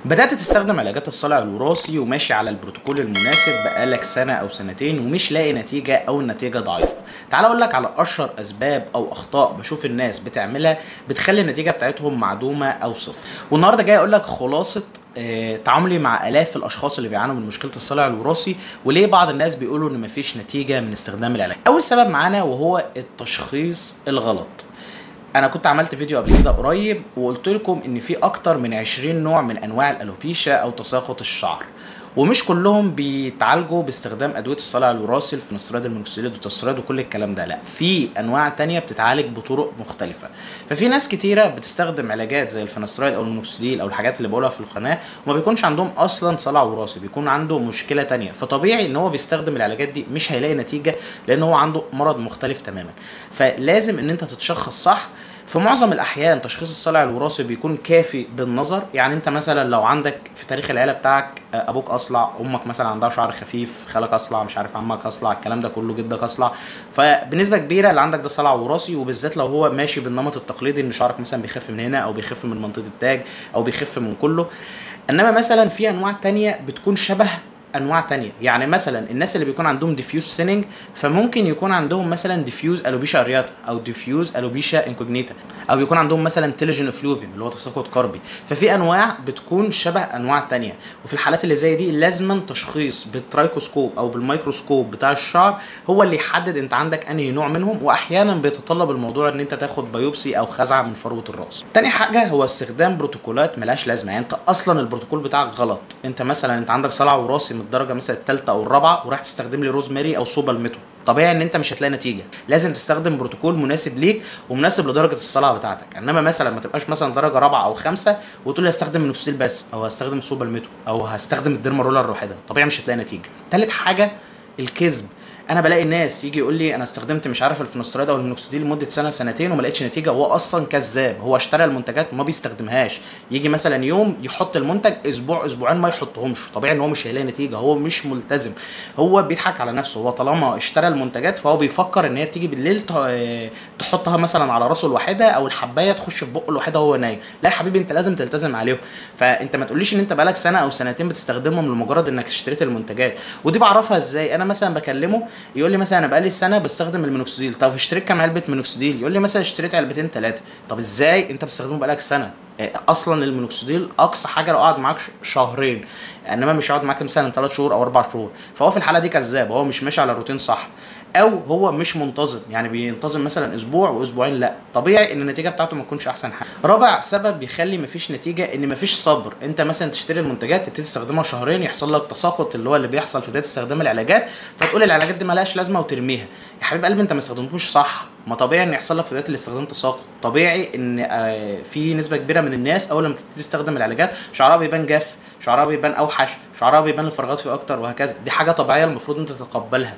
بدأت تستخدم علاجات الصلع الوراثي وماشي على البروتوكول المناسب بقالك سنة أو سنتين ومش لاقي نتيجة أو النتيجة ضعيفة. تعال أقول لك على أشهر أسباب أو أخطاء بشوف الناس بتعملها بتخلي النتيجة بتاعتهم معدومة أو صفر. والنهارده جاي أقول لك خلاصة تعاملي مع آلاف الأشخاص اللي بيعانوا من مشكلة الصلع الوراثي وليه بعض الناس بيقولوا إن مفيش نتيجة من استخدام العلاج. أول سبب معانا وهو التشخيص الغلط. انا كنت عملت فيديو قبل كده قريب وقلت لكم ان في اكتر من 20 نوع من انواع ال alopecia او تساقط الشعر، ومش كلهم بيتعالجوا باستخدام ادوية الصلع الوراثي الفينوسترايد المونوكسيد والتسترايد وكل الكلام ده. لا، في انواع تانية بتتعالج بطرق مختلفة. ففي ناس كتيرة بتستخدم علاجات زي الفينوسترايد او المونوكسيديل او الحاجات اللي بقولها في القناة وما بيكونش عندهم اصلا صلع وراثي، بيكون عنده مشكلة تانية. فطبيعي ان هو بيستخدم العلاجات دي مش هيلاقي نتيجة لان هو عنده مرض مختلف تماما. فلازم ان انت تتشخص صح. في معظم الاحيان تشخيص الصلع الوراثي بيكون كافي بالنظر. يعني انت مثلا لو عندك في تاريخ العيلة بتاعك ابوك اصلع، امك مثلا عندها شعر خفيف، خالك اصلع، مش عارف عمك اصلع، الكلام ده كله، جدك اصلع، فبنسبه كبيرة اللي عندك ده صلع وراثي. وبالذات لو هو ماشي بالنمط التقليدي ان شعرك مثلا بيخف من هنا او بيخف من منطقة التاج او بيخف من كله. انما مثلا في انواع تانية بتكون شبه انواع تانية. يعني مثلا الناس اللي بيكون عندهم diffuse thinning فممكن يكون عندهم مثلا diffuse alopecia areata او diffuse alopecia incognita، او بيكون عندهم مثلا telogen effluvium اللي هو تساقط كربي. ففي انواع بتكون شبه انواع تانية، وفي الحالات اللي زي دي لازما تشخيص بال trichoscope او بالميكروسكوب بتاع الشعر هو اللي يحدد انت عندك انهي نوع منهم. واحيانا بيتطلب الموضوع ان انت تاخد biopsy او خزعه من فروه الراس. تاني حاجة هو استخدام بروتوكولات ملهاش لازمه. يعني انت اصلا البروتوكول بتاعك غلط. انت مثلا انت عندك صلع وراثي من الدرجة مثلا الثالثة او الرابعة وراح تستخدم لي روزماري او saw palmetto، طبيعي ان انت مش هتلاقي نتيجة. لازم تستخدم بروتوكول مناسب ليك ومناسب لدرجة الصلع بتاعتك. انما مثلا ما تبقاش مثلا درجه رابعه او خمسة وتقول لي هستخدم مينوكسيديل بس او هستخدم saw palmetto او هستخدم ال derma roller لوحدها، طبيعي مش هتلاقي نتيجة. ثالث حاجة الكذب. انا بلاقي ناس يجي يقول لي انا استخدمت مش عارف الفينوسترايد او المينوكسيديل لمدة سنة سنتين وما لقيتش نتيجة. هو اصلا كذاب، هو اشترى المنتجات وما بيستخدمهاش. يجي مثلا يوم يحط المنتج، اسبوع اسبوعين ما يحطهمش، طبيعي ان هو مش هيلاقي نتيجة. هو مش ملتزم، هو بيضحك على نفسه. هو طالما اشترى المنتجات فهو بيفكر ان هي بتيجي بالليل تحطها مثلا على راسه لوحدها او الحبايه تخش في بقه لوحدها وهو نايم. لا يا حبيبي، انت لازم تلتزم عليهم. فانت ما تقوليش ان انت بقالك سنة او سنتين بتستخدمهم لمجرد انك اشتريت المنتجات. ودي بعرفها ازاي؟ انا مثلا بكلمه يقول لي مثلا انا بقالي سنة بستخدم المينوكسيديل. طب اشتريت كام علبة مينوكسيديل؟ يقول لي مثلا اشتريت علبتين ثلاثة. طب ازاي انت بتستخدمه بقالك سنة؟ اصلا المينوكسيديل اقصى حاجة لو قعد معاك شهرين، انما مش هيقعد معاك مثلا 3 شهور او 4 شهور. فهو في الحالة دي كذاب، هو مش ماشي على الروتين صح، او هو مش منتظم. يعني بينتظم مثلا اسبوع واسبوعين لا، طبيعي ان النتيجة بتاعته ما تكونش احسن حاجة. رابع سبب بيخلي مفيش نتيجة ان مفيش صبر. انت مثلا تشتري المنتجات تبتدي تستخدمها شهرين يحصل لك تساقط اللي هو اللي بيحصل في بداية استخدام العلاجات، فتقول العلاجات دي مالهاش لازمه وترميها. يا حبيب قلبي انت ما استخدمتوش صح. ما طبيعي ان يحصل لك في بداية الاستخدام تساقط. طبيعي ان في نسبه كبيرة من الناس اول لما تبتدي تستخدم العلاجات شعرها بيبان جاف، شعرها بيبان اوحش، شعرها بيبان الفراغات فيه اكتر وهكذا. دي حاجة طبيعية المفروض انت تتقبلها.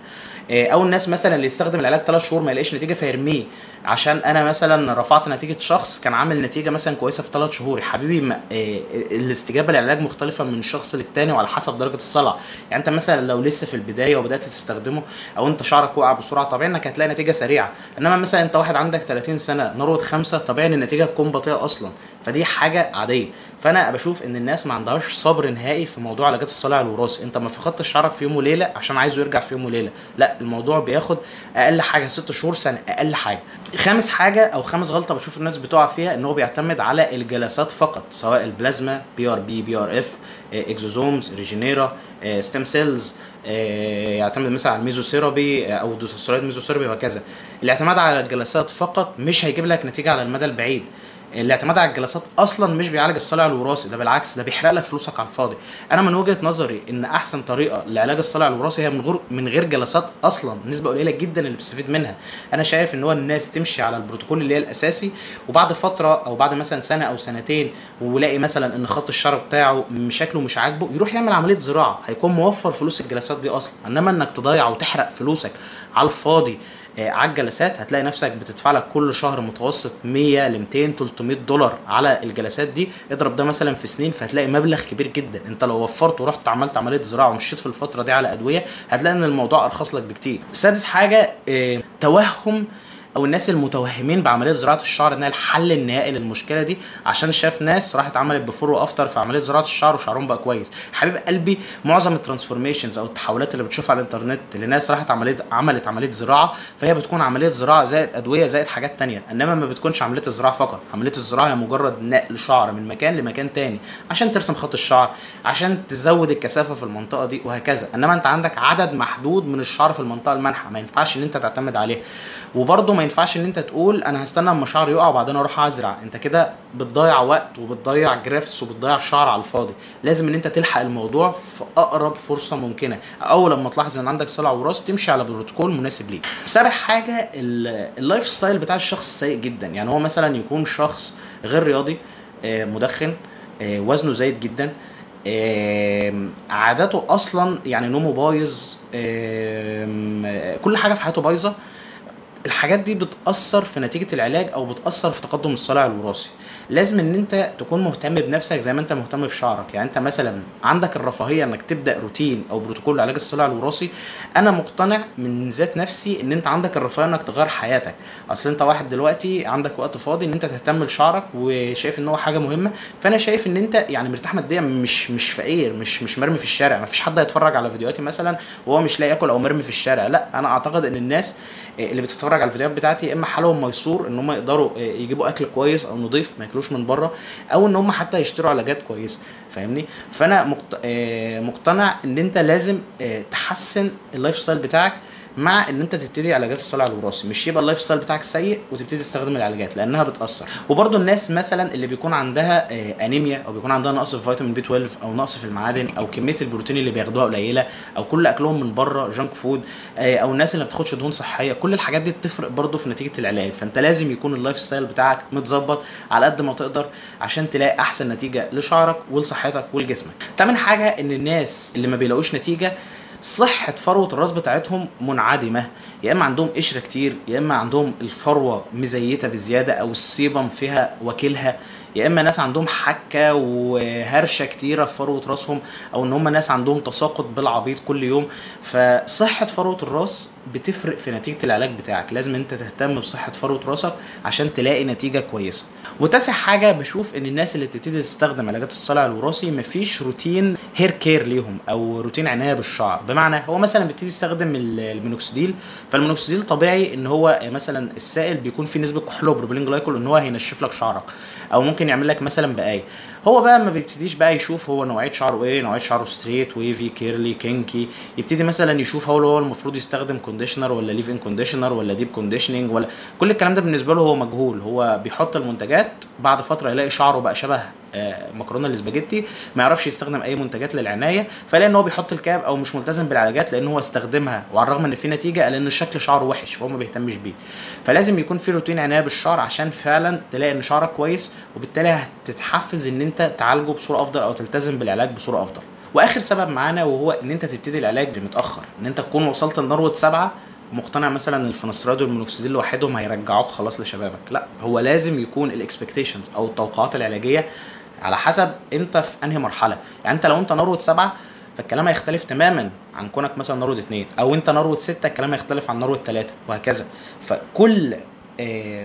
او الناس مثلا اللي يستخدم العلاج 3 شهور ما يلاقيش نتيجة فيرميه. عشان انا مثلا رفعت نتيجة شخص كان عامل نتيجة مثلا كويسة في 3 شهور. يا حبيبي الاستجابة للعلاج مختلفة من شخص للتاني وعلى حسب درجه الصلع. يعني انت مثلا لو لسه في البداية وبدات تستخدمه او انت شعرك وقع بسرعة طبيعي انك هتلاقي نتيجة سريعة. انما مثلا انت واحد عندك 30 سنة نروه 5، طبيعي ان النتيجة تكون بطيئه اصلا، فدي حاجة عادية. فانا بشوف ان الناس ما عندهاش صبر نهائي في موضوع علاجات الصلع الوراثي. انت ما فقدتش شعرك في يوم وليلة عشان عايزه يرجع في يوم وليلة، لا، الموضوع بياخد اقل حاجة 6 شهور سنة اقل حاجة. خامس حاجة او خامس غلطه بشوف الناس بتقع فيها ان هو بيعتمد على الجلسات فقط، سواء البلازما، بي ار بي، بي ار اف، exosomes، Regenera، stem cells، يعتمد مثلا على الميزوثيرابي او dutasteride mesotherapy وهكذا. الاعتماد على الجلسات فقط مش هيجيب لك نتيجة على المدى البعيد. الاعتماد على الجلسات اصلا مش بيعالج الصلع الوراثي، ده بالعكس ده بيحرق لك فلوسك على الفاضي. انا من وجهه نظري ان احسن طريقه لعلاج الصلع الوراثي هي من غير جلسات اصلا، نسبه قليله جدا اللي بتستفيد منها. انا شايف ان هو الناس تمشي على البروتوكول اللي هي الاساسي، وبعد فترة او بعد مثلا سنة او سنتين ولاقي مثلا ان خط الشعر بتاعه شكله مش عاجبه يروح يعمل عملية زراعة، هيكون موفر فلوس الجلسات دي اصلا. انما انك تضيع وتحرق فلوسك على الفاضي على الجلسات هتلاقي نفسك بتدفع لك كل شهر متوسط 100 ل 200 300 دولار على الجلسات دي. اضرب ده مثلا في سنين فهتلاقي مبلغ كبير جدا. انت لو وفرت ورحت عملت عملية زراعة ومشيت في الفترة دي على ادوية هتلاقي ان الموضوع ارخص لك بكتير. سادس حاجة توهم او الناس المتوهمين بعملية زراعة الشعر انها الحل النهائي للمشكلة دي، عشان شاف ناس راحت عملت before و after في عملية زراعة الشعر وشعرهم بقى كويس. حبيب قلبي، معظم ال transformations او التحولات اللي بتشوفها على الانترنت لناس راحت عملت عملية زراعة، فهي بتكون عملية زراعة زائد ادوية زائد حاجات تانية، انما ما بتكونش عملية الزراعة فقط. عملية الزراعة هي مجرد نقل شعر من مكان لمكان تاني عشان ترسم خط الشعر، عشان تزود الكثافة في المنطقة دي وهكذا. انما انت عندك عدد محدود من الشعر في المنطقة المنحة، ما ينفعش ان انت تعتمد عليه. وبرده ما ينفعش ان انت تقول انا هستنى اما شعري يقع وبعدين اروح ازرع، انت كده بتضيع وقت وبتضيع grafts وبتضيع شعر على الفاضي. لازم ان انت تلحق الموضوع في اقرب فرصة ممكنة، اول لما تلاحظ ان عندك صلع وراثي تمشي على بروتوكول مناسب ليك. سابع حاجة، ال lifestyle بتاع الشخص سيء جدا. يعني هو مثلا يكون شخص غير رياضي، مدخن، وزنه زايد جدا، عاداته اصلا يعني نومه بايظ، كل حاجة في حياته بايظة. الحاجات دي بتأثر في نتيجة العلاج او بتأثر في تقدم الصلع الوراثي. لازم ان انت تكون مهتم بنفسك زي ما انت مهتم بشعرك. يعني انت مثلا عندك الرفاهية انك تبدأ روتين او بروتوكول لعلاج الصلع الوراثي. انا مقتنع من ذات نفسي ان انت عندك الرفاهية انك تغير حياتك. اصل انت واحد دلوقتي عندك وقت فاضي ان انت تهتم لشعرك وشايف ان هو حاجة مهمة، فانا شايف ان انت يعني مرتاح ماديا، مش فقير، مش مرمي في الشارع. مفيش حد هيتفرج على فيديوهاتي مثلا وهو مش لاقي ياكل او مرمي في الشارع. لا، انا اعتقد ان الناس اللي بتتفرج على الفيديوهات بتاعتي يا اما حالهم ميسور ان هم يقدروا يجيبوا اكل كويس او نضيف ما ياكلوش من بره، او ان هم حتى يشتروا علاجات كويسة، فاهمني؟ فانا مقتنع ان انت لازم تحسن ال lifestyle بتاعك مع ان انت تبتدي علاجات الصلع الوراثي، مش يبقى ال lifestyle بتاعك سيء وتبتدي تستخدم العلاجات لانها بتاثر. وبرده الناس مثلا اللي بيكون عندها انيميا او بيكون عندها نقص في فيتامين B 12 او نقص في المعادن او كمية البروتين اللي بياخدوها قليله او كل اكلهم من بره junk food، او الناس اللي ما بتاخدش دهون صحية، كل الحاجات دي بتفرق برده في نتيجة العلاج. فانت لازم يكون ال lifestyle بتاعك متظبط على قد ما تقدر عشان تلاقي احسن نتيجة لشعرك ولصحتك ولجسمك. تامن حاجة، ان الناس اللي ما بيلاقوش نتيجة صحة فروة الراس بتاعتهم منعدمة، يا اما عندهم قشرة كتير، يا اما عندهم الفروة مزيتة بزيادة او ال sebum فيها وكيلها، يا اما ناس عندهم حكة وهرشة كتيرة في فروة راسهم، او ان هم ناس عندهم تساقط بالعبيط كل يوم. فصحة فروة الراس بتفرق في نتيجة العلاج بتاعك، لازم انت تهتم بصحة فروة راسك عشان تلاقي نتيجة كويسة. وتاسع حاجة، بشوف ان الناس اللي بتبتدي تستخدم علاجات الصلع الوراثي مفيش روتين hair care ليهم او روتين عناية بالشعر. بمعنى هو مثلا بيبتدي يستخدم المينوكسيديل، فالمينوكسيديل طبيعي ان هو مثلا السائل بيكون فيه نسبة كحول و propylene glycol ان هو هينشف لك شعرك، او ممكن يعمل لك مثلا بقايا. هو بقى ما بيبتديش بقى يشوف هو نوعية شعره ايه، نوعية شعره straight، wavy، curly، kinky، يبتدي مثلا يشوف هو المفروض يستخدم conditioner ولا leave in conditioner ولا deep conditioning ولا كل الكلام ده بالنسبة له هو مجهول. هو بيحط المنتجات، بعد فترة يلاقي شعره بقى شبه مكرونه الاسباجيتي، ما يعرفش يستخدم اي منتجات للعنايه، فلاقي ان هو بيحط ال cap او مش ملتزم بالعلاجات لان هو استخدمها، وعلى الرغم ان في نتيجة لان شكل شعره وحش فهو ما بيهتمش بيه. فلازم يكون في روتين عناية بالشعر عشان فعلا تلاقي ان شعرك كويس، وبالتالي هتتحفز ان انت تعالجه بصورة افضل او تلتزم بالعلاج بصورة افضل. واخر سبب معانا وهو ان انت تبتدي العلاج متاخر، ان انت تكون وصلت لنروه 7 مقتنع مثلا ان ال finasteride وال minoxidil لوحدهم هيرجعوك خلاص لشبابك. لا، هو لازم يكون ال expectations او التوقعات العلاجية على حسب انت في انهي مرحلة. يعني انت لو انت نروه 7 فالكلام هيختلف تماما عن كونك مثلا نروه 2، او انت نروه 6 الكلام هيختلف عن نروه 3 وهكذا. فكل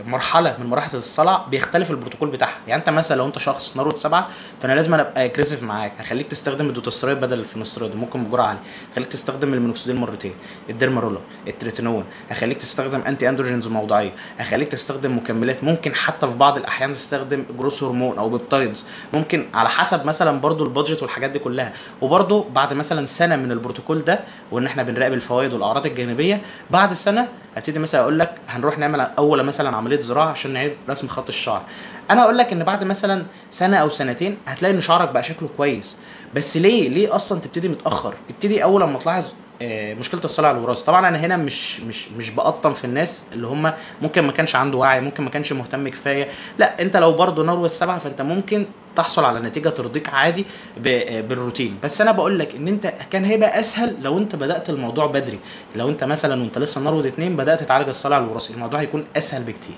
مرحلة من مراحل الصلع بيختلف البروتوكول بتاعها. يعني انت مثلا لو انت شخص نروه 7 فانا لازم ابقى aggressive معاك، هخليك تستخدم ال dutasteride بدل ال finasteride ممكن بجرعه عالية، هخليك تستخدم المينوكسيديل مرتين، ال derma roller، التريتينون، هخليك تستخدم anti androgens موضعيه، هخليك تستخدم مكملات، ممكن حتى في بعض الاحيان تستخدم growth hormone او peptides، ممكن على حسب مثلا برضو ال budget والحاجات دي كلها. وبرضو بعد مثلا سنة من البروتوكول ده وان احنا بنراقب الفوائد والاعراض الجانبية، بعد سنة هبتدي مثلا اقول لك هنروح نعمل اول مثلا عملية زراعة عشان نعيد رسم خط الشعر. انا اقول لك ان بعد مثلا سنة او سنتين هتلاقي ان شعرك بقى شكله كويس. بس ليه اصلا تبتدي متاخر؟ ابتدي اول لما تلاحظ مشكلة الصلع الوراثي. طبعا انا هنا مش بقطم في الناس اللي هم ممكن ما كانش عنده وعي، ممكن ما كانش مهتم كفاية. لا، انت لو برضه نروه 7 فانت ممكن تحصل على نتيجة ترضيك عادي بالروتين. بس انا بقول لك ان انت كان هيبقى اسهل لو انت بدات الموضوع بدري. لو انت مثلا وانت لسه نروه 2 بدات تعالج الصلع الوراثي، الموضوع هيكون اسهل بكتير.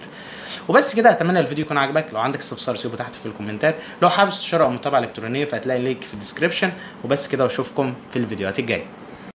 وبس كده، اتمنى الفيديو يكون عجبك. لو عندك استفسار سيبه تحت في الكومنتات. لو حابب استشاره او متابعه الكترونية فهتلاقي ال link في ال description. وبس كده، واشوفكم في الفيديوهات الجاية.